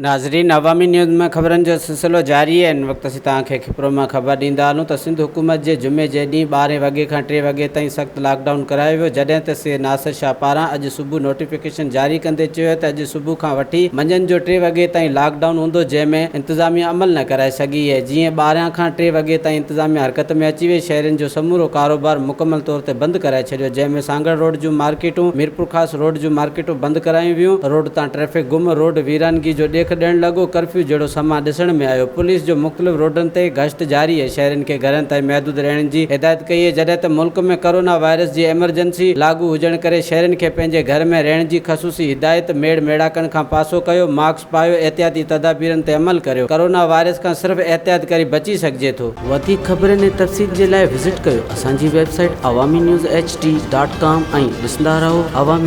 ناظرين عوامي نيوز ۾ خبرن جو سلسلو جاري آهي هن وقت اسين توهان کي کپرو مان خبر ڏيندا هلون ته سنڌ حڪومت جي جمعي جي ڏينهن ٻارهين وڳي کان ٽي وڳي تائين سخت لاڪ ڊائون ڪرايو ويو جڏهن ته سي ناصر شاهه پاران اڄ صبح نوٽيفڪيشن جاري ڪندي چيو ته اڄ صبح کان وٺي منجهند جو ٽي وڳي تائين لاڪ ڊائون هوندو جنهن ۾ انتظاميا عمل نه ڪرائي سگهي اهي جيئن ٻارهن کان ٽي وڳي تائين انتظاميا حرڪت ۾ اچي وئي شهرين جو سمورو ڪاروبار مڪمل طور تي بند ڪرائي ڇڏيو جنهن ۾ سانگهڙ روڊ جون مارڪيٽون ميرپورخاص روڊ جون مارڪيٽون بند ڪرايون ويون، روڊ تان ٽريفڪ گم، روڊ ويرانگي جو ڏيک ڏيڻ لڳو، ڪرفيو جهڙو سما ڏسڻ ۾ آيو، پوليس جو مختلف روڊن تي گشت جاري آهي، شهرين کي گهرن تائين محدود رهڻ جي هدايت ڪئي آهي، جڏهن ته ملڪ ۾ ڪرونا وائرس جي ايمرجنسي لاڳو هجڻ ڪري شهرين کي پنهنجي گهر ۾ رهڻ جي خصوصي هدايت، ميڙ ميڙاڪن کان پاسو ڪيو، ماسڪ پايو، احتياطي تدابيرن تي عمل ڪريو، ڪرونا وائرس کان صرف احتياط ڪري بچي سگهجي ٿو. وڌيڪ خبرن ۽ تفصيل جي لاء وزٽ ڪيو اسان جي website Awami news H D dot com ۽ ڏسندا رهو عوامي.